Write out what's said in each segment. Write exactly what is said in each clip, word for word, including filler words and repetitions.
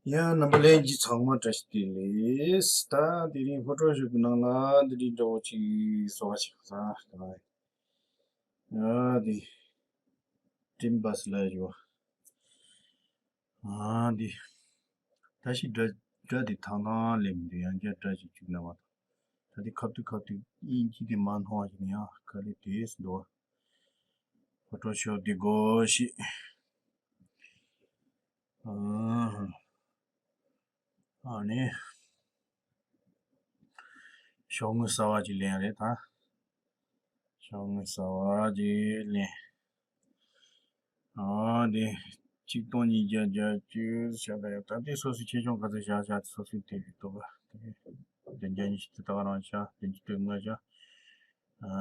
ཡ། རྣམ་པ་ལྷན་རྒྱས་ཚང་མ་བཀྲ་ཤིས་བདེ་ལེགས། ད་དེ་རིང་ཕོ་ཊོ་ཤོབ་ཀྱི་ནང་ལ་འདི་འདྲའི་འདྲ་བོ་ཅིག་བཟོ་བ་ཞིག་ཟ། ཡ་དེ། ཀྲིམ་པ་སི་ལ་ཡོད། ཨ་འདི། ད་ཞིག་སྒྲ་སྒྲ་འདི་ཐང་ཐང་ལེན་མི་འདུག་ཡང་བསྐྱར་སྒྲ་ཞིག་བཅུག་ན་མ་གཏོགས། ད་འདི་ཁ་ཐུག་ཁ་ཐུག་དབྱིན་ཇི་འདི་མ་མཐོང་བ་ཞིག་ན་ཡང་ག་ལེ་དེས་འདུག་ཕོ་ཊོ་ཤོབ་འདི་དགོས་ཤིག་ཨ་ཨ་ནི། ཤོག་ངོས་གསར་བ་ཅིག་ལེན་རེད་ད། ཤོག་ངོས་གསར་བ་ཅིག་ལེན། ཨ་འདི། ཆིག་སྟོང་ཉིས་བརྒྱ་བརྒྱད་ཅུ་བྱ་ད་ཡོད། ད་ལྟའི་སོ་སོའི་ཆེ་ཆུང་ག་ཚོད་བྱ་བྱ་སོ་སོའི་དེ་གི་ལྟོ་ག་བདུན་བརྒྱ་ཉི་ཤུ་དེ་དག་རང་བྱ་བདུན་ཅུ་དོན་ལྔ་བྱ། ཨ་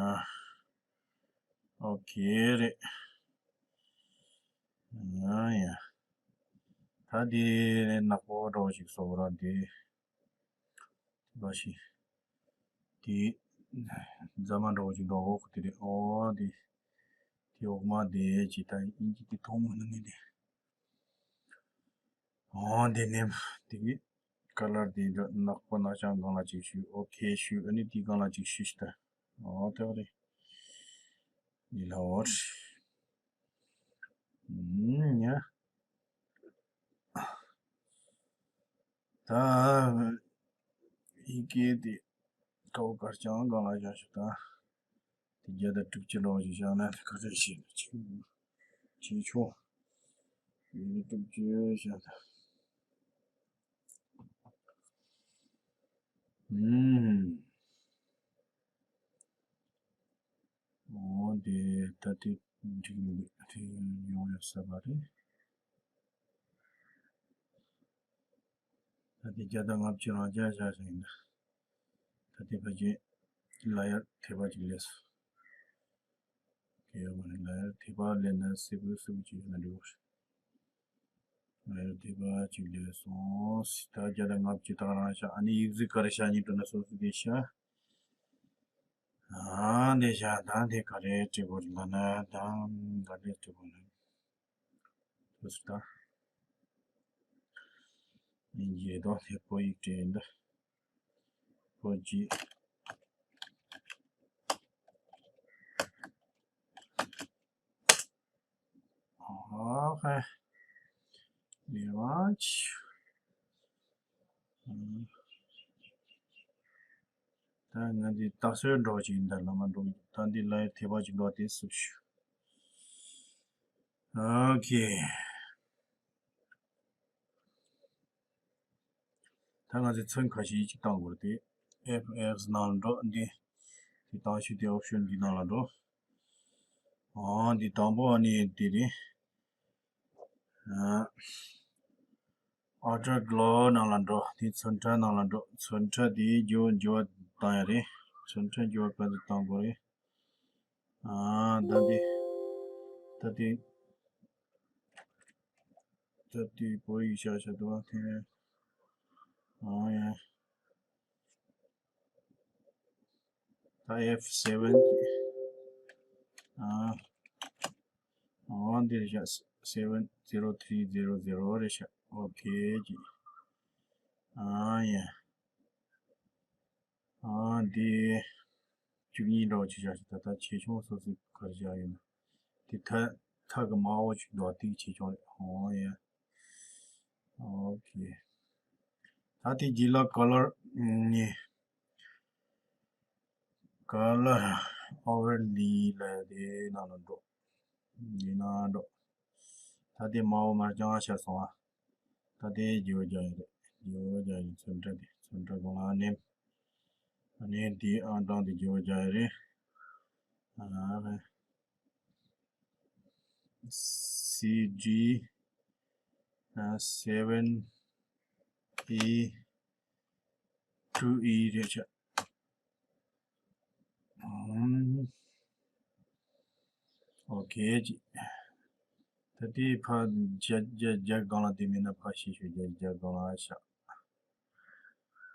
ཨོ་ཁེ་རེད། ཨ་ཡ། ད་དེ་ནག་པོ་འདྲ་བོ་ཞིག་བཟོ་ར་དེ། འབའ་ཞིག་དེ། རྫ་མ་འདྲ་བོ་ཅིག་འདུག་འོག་དེ་རེད། ཨོ་དེ། དེ་འོག་མ་དེ་ཅིག་ད་ཡིན་གྱི་དེ་མཐོང་མི་ནུས་ངེས་དེ། ཨོ་དེ་ནེམ། དེ། ཀ་ལར་དེ་འདྲ་ནག་པོ་ནག་ཅང་སྒང་ལ་ཅིག་བཤུས། ཨོ་ཁེ་བཤུས། ཨ་ནི་དེ་སྒང་ལ་ཅིག་བཤུས་ཤིག་ད། ཨོ་དེ་རེད། འདི་ལ་འོར། ཨུམ་ཡ། ད་ཡི་གེ་དེ་ཀའོ་དཀར་རྐྱང་སྒང་ལ་བཞག་ཤོག་ད། དེ་བརྒྱ་དང་དྲུག་ཅུ་ལོག་ཅིག་བཞག་ན་དེ་ག་ཚོད་ཤེས་ན་ཆེ་ཆེ་ཆུང་། བརྒྱ་དང་དྲུག་ཅུ་བཞག་ད། ཨུམ། འོ་དེ་ད་དེ་འགྲིག་མི་འདུག་དེ་ཡོང་ཡོང་ས་མ་རེད། ད་དེ་བརྒྱ་དང་ལྔ་བཅུ་རང་བརྒྱ་བཞག་བཞག་ཡིན་ད། ད་དེ་ཕ་ཆེན་ལ་ཡར་དེ་པ་ཅིག་ལས་སོ། དེ་ཡོད་མ་རེད། ལ་ཡར་དེ་པ་ལས་ན་སེ་གོལ་སེ་གོལ་ཅིག་ཡོད་ན་འགྲིག་གོ། ལ་ཡར་དེ་པ་ཅིག་ལས་སོང་། ད་བརྒྱ་དང་ལྔ་བཅུ་དག་རང་བཞག་ཨ་ནི་ཡིག་གཟུགས་ག་རེ་བཞག་ཡིན་འགྲོ་ན་སོ་སོ་དེ་བཞག་ཨ་འདི་བཞག་ད་འདི་ག་རེ་སྤྲད་དགོས་རེད་ལབ་ན་ད་ག་རེ་སྤྲད་དགོས་རེད། ཐུགས་སུ་ད། ཡིན་གྱི་རེད་དོ། དེ་བོད་ཡིག་སྤྲད་ཡིན་ད། བོད་ཀྱི། ཨོ་ཧེ། ལེ་བ་ཆི། ད་ང་འདི་ལྟ་སྲོལ་འགྲོ་ཅིག་ཡིན་ད་ལ་མ་འགྲོ། ད་འདི་ལ་ཡར་དེ་པ་ཅིག་འགྲོ་དེ་སུབ་ཤུ། ཨོ་ཁེ། ད་ང་ཚོས་ཚོན་ཁ་ཤས་ཅིག་བཏང་དགོས་རེད་དེ། ཨེཕ་ཨེགས་ནང་ལ་འགྲོ། འདི། འདི་བཏང་ཤུལ་དེ་ཨོབ་ཤོན་འདི་ནང་ལ་འགྲོ། ཨང་འདི་དང་པོ་ཨ་ནི་འདི་རེད། ཨ། ཨའུ་ཊར་གྷི་ལོ་ནང་ལ་འགྲོ། དེ་ཚོན་ཁྲ་ནང་ལ་འགྲོ། ཚོན་ཁྲ་དེའི་རྒྱུ་རྒྱུ་བ་བཏང་ཡ་རེད། ཚོན་ཁྲ་རྒྱུ་བ་ག་ཚོད་བཏང་དགོས་རེད། ཨ། ད་དེ། ད་དེ། ད་དེ་བོད་ཡིག་བཞག་བཞག་འདུག་ཨ་དེ། ཨ་ཡ། ད་ཨེཕ་སེ་ཝེན། ཨ། ཨ་འདིར་བཞག seven zero three zero zero རེད་ཤག་ཨོ་ཁེ་ཅིག་ཨ་ཡ། ཨ་འདི། བཅུ་གཉིས་འདྲ་བོ་ཅིག་བཞག་ཤག་ད་ལྟ་ཆེ་ཆུང་སོ་སོའི་ག་རེ་བཞག་ཡོད་ན། དེ་ཐ་ཐ་གི་དམར་པོ་ཅིག་འདུག་ཨ་དེ་གི་ཆེ་ཆུང་རེད། ཨོ་ཡ། ཨོ་ཁེ། ད་དེ་རྗེས་ལ་ཀ་ལར་ནི། ཀ་ལར་ཨོ་ཝར་ལེ་ལབ་དེ་ནང་ལ་འགྲོ། འདི་ནང་འགྲོ། ད་དེ་དམར་པོ་མར་རྐྱང་ཤར་སོང་ཨ། ད་དེ་རྒྱུ་བ་རྒྱག་ཡིན་རེད། རྒྱུ་བ་རྒྱག་ཡིན། ཚོན་ཁྲ་དེ་ཚོན་ཁྲ་སྒང་ལ་ཨ་ནེམ། ཨ་ནེམ་དེ་ཨང་གྲངས་དེ་རྒྱུ་བ་རྒྱག་ཡིན་རེད། ཨ་རེད། སི་ཇི། ཨ་སེ་ཝེན་ཨི་ཊུ་ཨི་རེད་ཤག་ཨམ། ཨོ་ཁེ་ཅིག་ད་དེ་ཕ་རྒྱ་རྒྱ་རྒྱ་སྒང་ལ་དེ་མིན་ན་ཕ་ཤེས་ཤོད་རྒྱ་རྒྱ་སྒང་ལ་ཤག་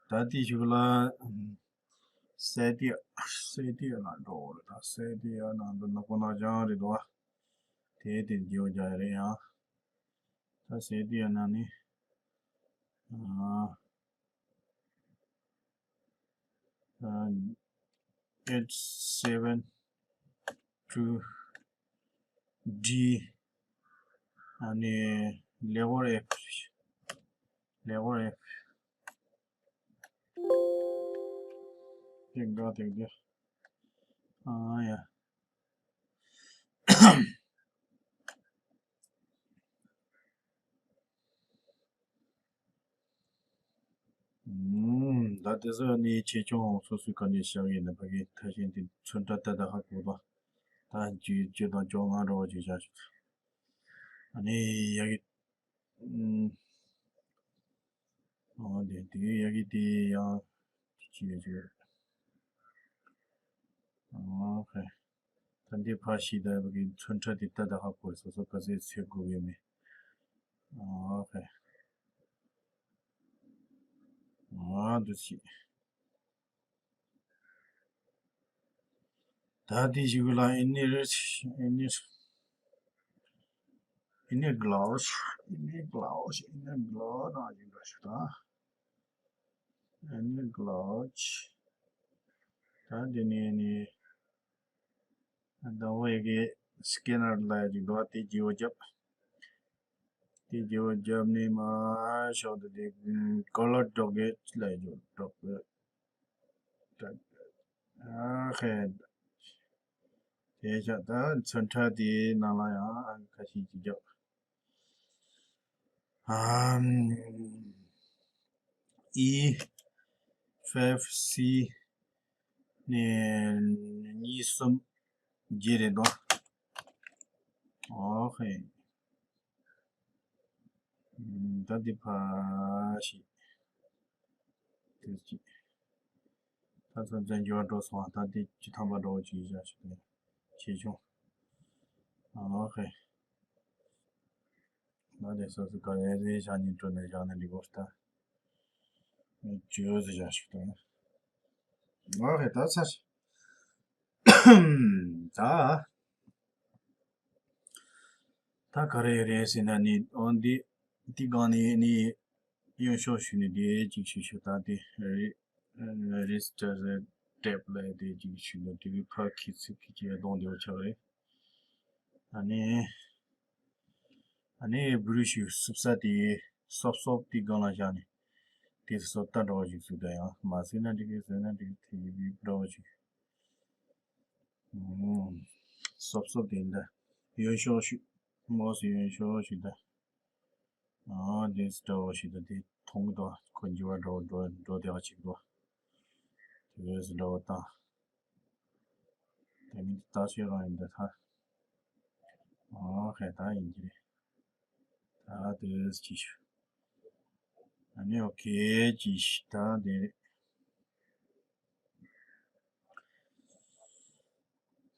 ད་དེ་ཞུགས་ལ། སེ་ཏི་ཡ། སེ་ཏི་ཡ་ལ་འགྲོ་བ་རེད། ད་སེ་ཏི་ཡ་ནང་དུ་ནག་པོ་ནག་ཅང་རེད་དོ། དེ་དེ་རྒྱུ་རྒྱག་ཡ་རེད་ཡ། ད་སེ་ཏི་ཡ་ནང་ནི། ཨ། ཨ། eight seven two D ཨ་ནི་level F level F དེ་འགའ་དེ་དེ་ཨ་ཡ། ཨུམ། ད་དེ་ཚོ་ནི་ཆེ་ཆུང་སོ་སོའི་ག་ནས་བཞག་ཡིན་ན་ཕ་གི་མཐའ་གཞན་དེ་ཚོན་ཁྲ་ཏག་ཏག་ཧ་གོ་ད། ད་བཅུ་བཅུ་དང་བཅོ་ལྔ་འདྲ་བོ་ཅིག་བཞག་ཞིག་ཨ་ནི་ཡ་གི་ཨུམ། ཨོ་དེ་དེ་ཡ་གི་དེ་ཡང་ཅི་ཡ་ཅི། ཨོ་ཧེ། ད་འདི་ཕ་ཤི་ད་བ་གི་ཚོན་ཁྲ་དེ་ཏག་ཏག་ཧ་གོ་སོ་སོ་ག་ཚོད་ཚོད་དགོས་ཡོད་མེད། ཨོ་ཧེ། ཨོ་འདུ་ཤི། ད་དེ་ཞིག་ལ་inner inner inner gloss inner gloss inner gloss ན་ཞིག་ལ་ཞིག་ད། inner gloss ད་དེ་ནས་ནི་ཟླ་བ་ཡི་གེ་scanner ལ་ཞིག་འདུག་དེ་བརྗེ་བོ་རྒྱབ། དེ་རྒྱབ་རྒྱབ་ནས་མར་ཕྱོགས་དེ་དེ་color drop གི་ལ་ཡོད་drop གི་ཨ་ཧེ། དེ་བཞག་ད་ཚོན་ཁྲ་དེའི་ནང་ལ་ཡང་ཁ་ཤས་ཅིག་རྒྱབ། ཨམ། E five C ནས་གཉིས་གསུམ་བརྒྱད་རེད་དོ། ཨོ་ཧེ། ཨམ། ད་འདི་ཕར་ཞིག་དེ་ཅིག་ད་ཚོད་འཛིན་རྒྱུ་བ་འགྲོ་སོང་བ་ད་འདི་བཅུ་ཐམ་པ་འགྲོ་ཅིག་བཞག་ཞིག་དེ་ཆེ་ཆུང་། ཨོ་ཧེ། ང་དེ་སོ་སོ་ག་རེ་རེ་བཞག་ནས་འགྲོ་ནས་བཞག་ན་འགྲིག་གོ་ད། ཇོ་ཟེར་བཞག་ཞིག་དང་། ང་ཧེ་ད་ཚར། ད། ད་ག་རེ་རེད་ཟེར་ན་ནི་ཨོ་འདི་འདི་སྒང་ནས་ནི་ཡོང་ཤོག་ཞུ་ནི་དེ་གཅིག་ཞུ་ཞུ་ད་དེ་རེ་རེ་སི་ཊར་ཊེབ་ལ་དེ་གཅིག་ཞུ་ནི་དེ་བི་ཕར་ཁི་ཚིག་གི་ཅེ་གདོང་དེ་བ་ཆགས་རེད། ཨ་ནི། ཨ་ནི་བུ་རུ་ཤུ་སུབ་ས་དེ་སོབ་སོབ་དེ་སྒང་ལ་བཞག་ནས་དེ་སོབ་ལྟ་འདྲ་བ་ཞིག་བཟོས་ད་ཡང་མ་ཟེར་ན་འགྲིག་གི་ཟེར་ན་འགྲིག་གི་དེ་ཡི་འདྲ་བ་ཞིག་ཨུམ། སོབ་སོབ་དེ་འདྲ་ཡོན་ཤོག་ཞུ་མོ་སུ་ཡོན་ཤོག་ཞུ་ད། ཨ་དེ་སུ་འདྲ་བ་ཞིག་ད་དེ་མཐོང་གི་འདུག་ཁོ་འགྱུར་བ་འགྲོ་འགྲོ་འགྲོ་བདེ་བ་ཞིག་འདུག་དེ་སུ་འདྲ་བ་ད། དེ་མིན་ད་ཤེས་རང་ཡིན་འདི་ཐ། ཨོ་ཧེ་ད་ཡིན་གྱི་རེད། ད་དེ་ཅི་ཞུ། ཨ་ནི་ཨོ་ཁེ་ཅི་ཞུ་ད་དེ་རེད།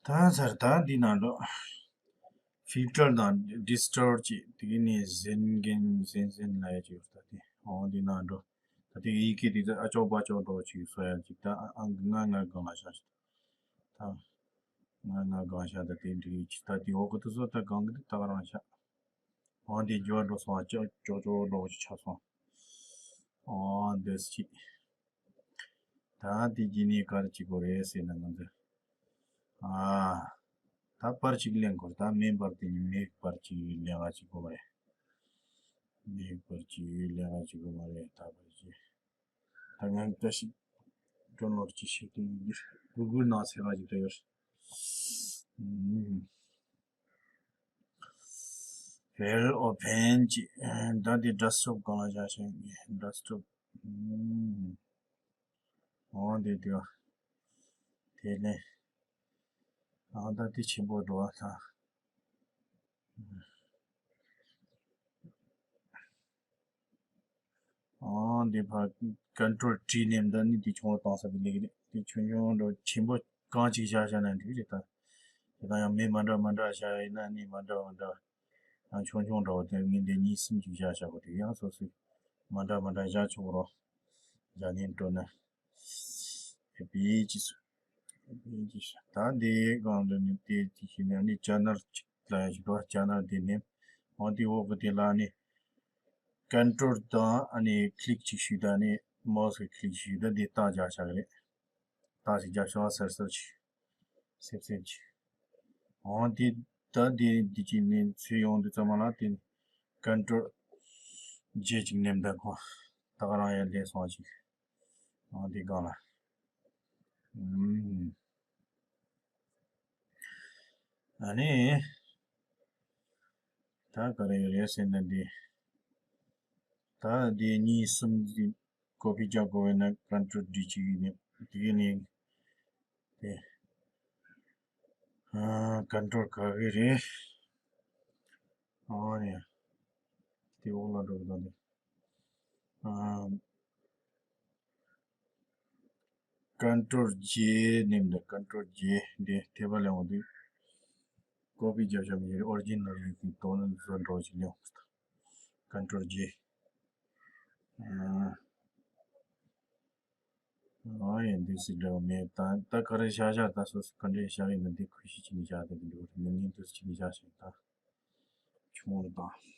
ད་ཚར་ད་འདི་ནང་འགྲོ། ཕིལ་ཊར་དང་ཌི་སི་ཊོར་ཊི་ཅིག་དེ་གི་ནི་ཟིན་གིན་ཟིན་ཟིན་ལ་ཡ་ཅིག་ཡོད་ད་དེ་ཨོ་འདི་ནང་འགྲོ། ད་དེ་ཡི་གེ་དེ་ཚོ་ཨ་ཅོག་པ་ཅོག་འགྲོ་ཅིག་སོ་ཡ་ཅིག་ད་ཨ་ང་ང་གང་ལ་ཤ་ཞིག་ད། ང་ང་གང་ཤ་ད་དེ་འགྲིག་ཅིག་ད་དེ་འོག་གི་དུ་སོ་ད་གང་གི་ད་ག་རང་ཤ། ཨོ་འདི་འགྱུར་བ་འགྲོ་སོང་ཨ་ཅོག་ཅོག་ཅོག་འགྲོ་ཅིག་ཆགས་སོང་། ཨོ་འདི་སི་ཅིག་ད་དེ་རྗེས་ནས་ག་རེ་བྱེད་དགོས་རེད་ཟེར་ན་ང་ཚོས། ཨ། ད་པར་གཅིག་ལེན་དགོས་ད་མེད་པར་དེ་ནི་མེད་པར་གཅིག་ལེན་ག་བྱེད་དགོས་མ་རེད། མེད་པར་གཅིག་ལེན་ག་བྱེད་དགོས་མ་རེད་ད་པར་གཅིག་ད་ང་བཀྲ་ཤིས་སྒྲོན་ལོར་གཅིག་བྱེད་དུ་ཡིན་གྱི་གུ་གུལ་ནང་ཚེ་ག་ཅིག་ད་ཡོད། ཨུམ། ཕེལ་ཨོ་ཕེན་ཅིག་ད་དེ་ཌེ་སི་ཊོབ་གང་ལ་བཞག་བཞག་ངས་ཌེ་སི་ཊོབ། ཨུམ། འོ་དེ་དེ། དེ་ལས། ཨ་ད་དེ་ཆེན་པོ་འགྲོ་བ་ད། ཨོ་འདི་ཕར་ཀོན་ཊོལ་ཊི་ནས་འདི་ནི་འདི་ཆུང་བ་བཏང་ས་འདི་ལེགས་རེད། འདི་ཆུང་ཆུང་འགྲོ་ཆེན་པོ་གང་ཅིག་བཞག་བཞག་ན་འགྲིག་རེད་ད། དེ་དང་ཡང་མི་མ་འདྲ་མ་འདྲ་བཞག་ཡིན་ན་ནི་མ་འདྲ་མ་འདྲ། ཡང་ཆུང་ཆུང་འདྲ་བོ་དེ་ངས་འདི་གཉིས་གསུམ་ཅིག་བཞག་བཞག་པ་དེ་ཡང་སོ་སོས་མ་འདྲ་མ་འདྲ་བཞག་ཆོག་རོགས། བཞག་ནས་འགྲོ་ན། ཨེ་པི་ཅི་སུ། ཨེ་པི་ཅི་སུ། ད་འདི་སྒང་འདི་ནི་དེ་ཅི་ཞིག་ནས་ནི་ཅེ་ནལ་ཅིག་ལ་ཞིག་འགྲོ་ཅེ་ནལ་འདི་ནི། འོ་འདི་འོག་གི་དེ་ལ་ནི། ཀོན་ཊོལ་དང་ཨ་ནི་ཀླིག་ཅིག་ཞུས་ད་ནི་མའོ་སི་གི་ཀླིག་ཞུས་ད་འདི་རྟགས་རྒྱག་བྱ་གི་རེད། རྟགས་ཅིག་རྒྱག་བྱ་བ་སེར་སེར་ཅིག་སེབ་སེབ་ཅིག་འོ་འདི་ད་འདི་འདི་ཅིག་ནི་ཚུར་ཡོང་དུས་ཙམ་པ་ལ་དེ་ཀོན་ཊོལ་ཇེ་ཅིག་ནེམ་ད་ཁོ་ད་ག་རང་ཡང་ལས་སོང་ཅིག་འོ་འདི་སྒང་ལ། ཨུམ། ཨ་ནི། ད་ག་རེ་ཡོད་རེད་ཟེར་ན་འདི། ད་འདི་གཉིས་གསུམ་འདི་ཀོ་པི་རྒྱག་དགོས་པས་ན་ཀོན་ཊོལ་ཌི་གཅིག་ཡིན་ནི་དེ་གི་ནི། དེ། ཨ་ཀོན་ཊོལ་ག་གི་རེད། ཨ་ནི། དེ་འོག་ལ་འགྲོ་གི་འདུག་འདི། ཨ། ཀོན་ཊོལ་ཇེ་ནེམ་ད་ཀོན་ཊོལ་ཇེ་འདི་ཐེ་བ་ལེན་འོང་དུས། ཀོ་པི་རྒྱབ་བཞག་མི་ཡོད་ཨོ་རི་ཇི་ནལ་ཡོད་དུས་དོ་ནི་བཟོ་འགྲོ་ཞིག་ལེན་འོང་། ཀོན་ཊོལ་ཇེ། ཨ་ཡ་འདི་སི་འདྲ་བ་མེད་ད་ད་ག་རེ་བཞག་བཞག་ད་སོ་སོ་ག་འདྲས་བཞག་ཡིན་ན་འདི་ཁུ་ཤི་ཅི་ནི་བཞག་དེ་འདི་འདྲ་བ་མི་ཉིན་དུ་ཅི་ནི་བཞག་ཞིག་ད་ཆུང་བ་དང་།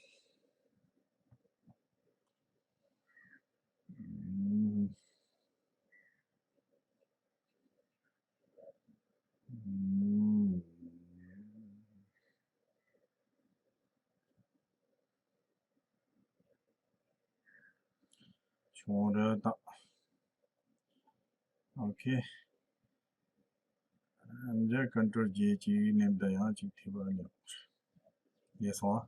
ཆུང་རེད་ད། ཨོ་ཁེ། འདིར་ཀོན་ཊོལ་ཇེ་གཅིག་ནེམ་ད་ཡང་གཅིག་ཐེབས་པ་ལེགས་སོང་།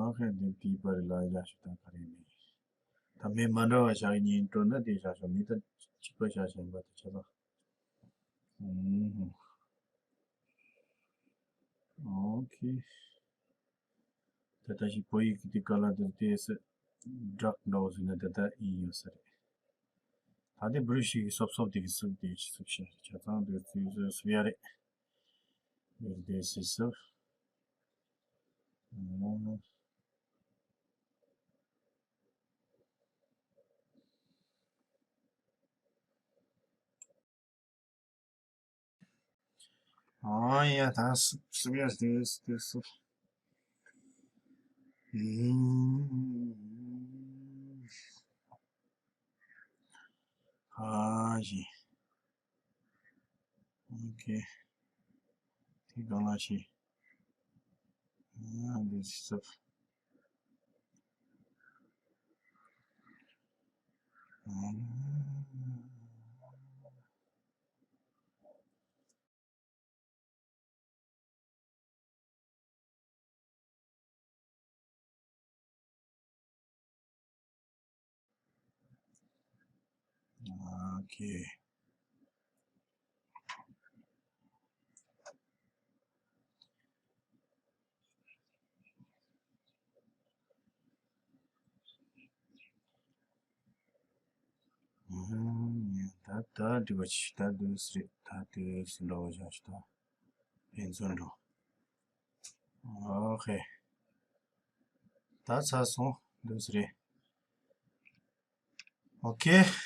ཨོ་ཁེ་འདི་དེའི་པར་ལ་ཡ་ཞུ་ད་ག་རེ་མེད། ད་མི་མ་འདྲ་བ་བཞག་ཉིན་སྤྲོ་ན་དེ་བཞག་ཤོག་མི་ད་གཅིག་པ་བཞག་བཞིན་པ་དེ་ཆ་ཚང་། ཨོ་ཁེ། ད་ལྟ་ཞིག་བོད་ཡིག་གི་དེ་ག་ལ་དེ་དེ་སི་སྦྲག་འདྲ་བོ་ཟིན་ན་དེ་ལྟ་ཡིན་ཡོད་ས་རེད། ད་དེ་བུ་རུ་ཞིག་གི་སོབ་སོབ་དེ་གི་སུབ་དེ་ཞིག་སུབ་ཤ་ཆ་ཚང་དེ་ཚུལ་ཚུལ་སུབ་ཡ་རེད། དེ་དེ་སི་སུབ། ཨ་ཡ་ད་སུབ་སུབ་ཡ་དེ་དེ་སུབ། ཨུམ། ཨ་ཡེ། ཨོ་ཁེ། དེ་གང་ལ་ཤེས། ཨ་འདི་སུབ། ཨོ་ཁེ། ད་ད་འདྲི་བ་ཆི་ད་འདུག་སེ་རེད། ད་འདུག་སེ་འགྲོ་བ་བཞག་ཤི་ད་ཕན་ཚུན་འགྲོ། ཨོ་ཁེ། ད་ཚར་སོང་འདུག་སེ་རེད། ཨོ་ཁེ།